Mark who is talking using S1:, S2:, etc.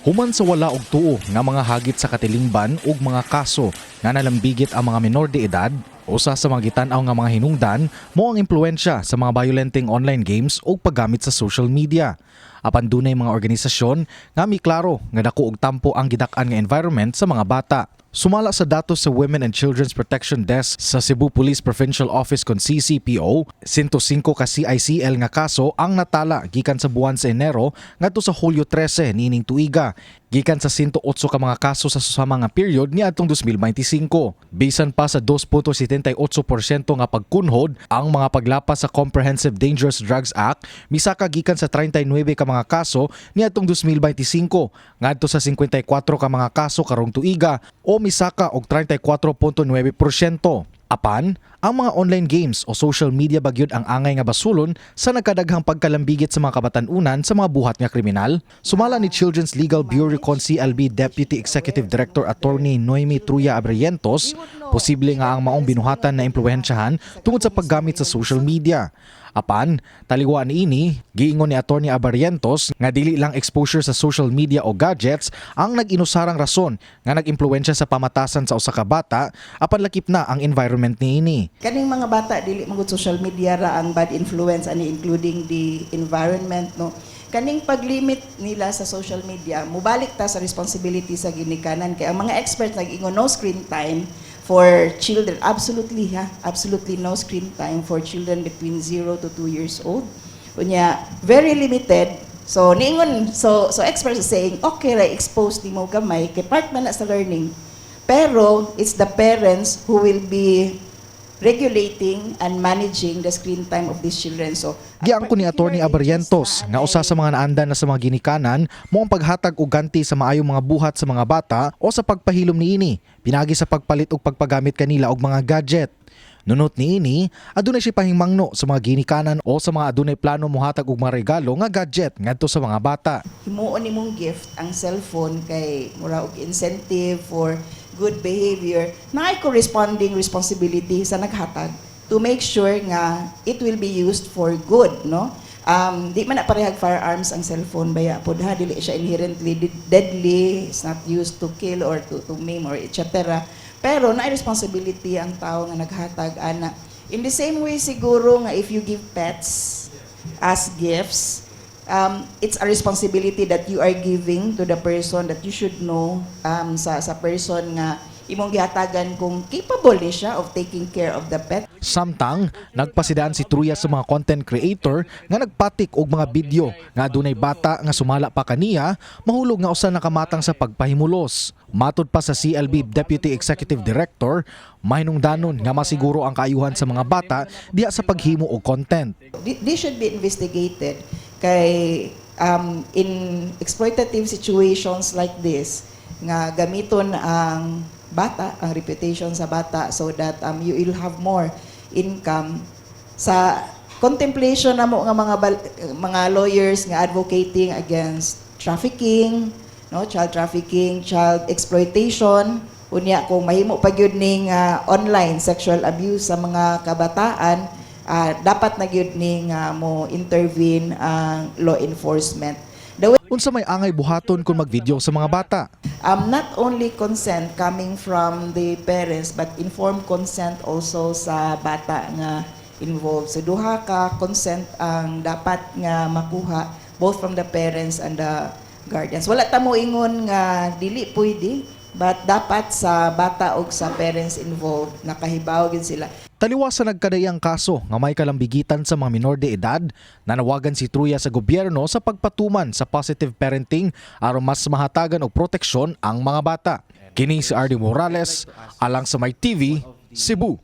S1: Human sa wala og tuo nga mga hagit sa katilingban ug mga kaso nga nalambigit ang mga menor de edad, usa sa mga gitan-aw nga mga hinungdan mao ang impluwensya sa mga violenteng online games ug paggamit sa social media. Apan dunay mga organisasyon nga miklaro nga dako og tampo ang gidak-an nga environment sa mga bata. Sumala sa datos sa Women and Children's Protection Desk sa Cebu Police Provincial Office kon CCPO, 105 ka CICL nga kaso ang natala gikan sa buwan sa Enero ngadto sa Hulyo 13 niining tuiga, gikan sa 108 ka mga kaso sa susama nga period niadtong 2025. Bisan pa sa 2.78% nga pagkunhod ang mga paglapas sa Comprehensive Dangerous Drugs Act, misaka gikan sa 39 ka mga kaso niadtong 2025 ngadto sa 54 ka mga kaso karong tuiga o misaka og 34.9%. Apan, ang mga online games o social media ba gyud ang angay nga basulon sa nagkadaghang pagkalambigit sa mga kabatan-unan sa mga buhat nga kriminal? Sumala ni Children's Legal Bureau kon CLB Deputy Executive Director Attorney Noemi Truya Abrientos, posible nga ang maong binuhatan na impluwensyahan tungod sa paggamit sa social media. Apan, taliwa niini, giingon ni Attorney Abarrientos nga dili lang exposure sa social media o gadgets ang nag-inusarang rason nga nag-impluwensya sa pamatasan sa usa ka bata, apan lakip na ang environment niini.
S2: Kaning mga bata, dili man gud social media ra ang bad influence ani, including the environment, no? Kaning paglimit nila sa social media, mubalik ta sa responsibility sa ginikanan, kay ang mga experts nag-ingon no screen time for children. Absolutely ha, absolutely no screen time for children between 0 to 2 years old. Unya very limited. So niingon, so experts are saying okay ra expose nimo gamay kay part man na sa learning, pero it's the parents who will be regulating and managing the screen time of these children. So,
S1: Giangko ni Attorney Abarrientos nga usa sa mga naandan na sa mga ginikanan mao ang paghatag og ganti sa maayong mga buhat sa mga bata o sa pagpahilom niini pinaagi sa pagpalit og pagpagamit kanila og mga gadget. Nunot niini, adunay siya pahimangno sa mga ginikanan o sa mga adunay plano mohatag og mga regalo nga gadget ngadto sa mga bata.
S2: Himuon nimong gift ang cellphone kay mura og incentive for good behavior, naay corresponding responsibility sa naghatag to make sure nga it will be used for good, no? Di man na parehag firearms ang cellphone baya pod ha. Dili siya inherently deadly. It's not used to kill or to maim or etc., pero naay responsibility ang tao nga naghatag ana. In the same way siguro nga if you give pets as gifts, it's a responsibility that you are giving to the person, that you should know sa person nga imong gihatagan kung capable ni siya of taking care of the pet.
S1: Samtang nagpasidaan si Truya sa mga content creator nga nagpatik og mga video nga adunay bata nga sumala pa kaniya, mahulog nga usa nakamatang sa pagpahimulos. Matud pa sa CLB Deputy Executive Director, mahinungdanon nga masiguro ang kaayuhan sa mga bata diha sa paghimo og content.
S2: This should be investigated kay in exploitative situations like this nga gamiton ang bata, ang reputation sa bata so that you will have more income, sa contemplation na mo nga mga lawyers nga advocating against trafficking, no, child trafficking, child exploitation, unya kung mahimo pa gyud ning online sexual abuse sa mga kabataan, dapat na gyud ning mo intervene ang law enforcement. The way
S1: Unsa may angay buhaton kung magvideo sa mga bata?
S2: Not only consent coming from the parents but informed consent also sa bata nga involved. So duha ka consent ang dapat nga makuha, both from the parents and the guardians. Wala ta mo ingon nga dili pwede, but dapat sa bata og sa parents involved nakahibaw gid sila.
S1: Taliwa sa nagkadayang kaso nga may kalambigitan sa mga minor de edad, nanawagan si Truya sa gobyerno sa pagpatuman sa positive parenting aron mas mahatagan og proteksyon ang mga bata. Kini si RD Morales, alang sa My TV, Cebu.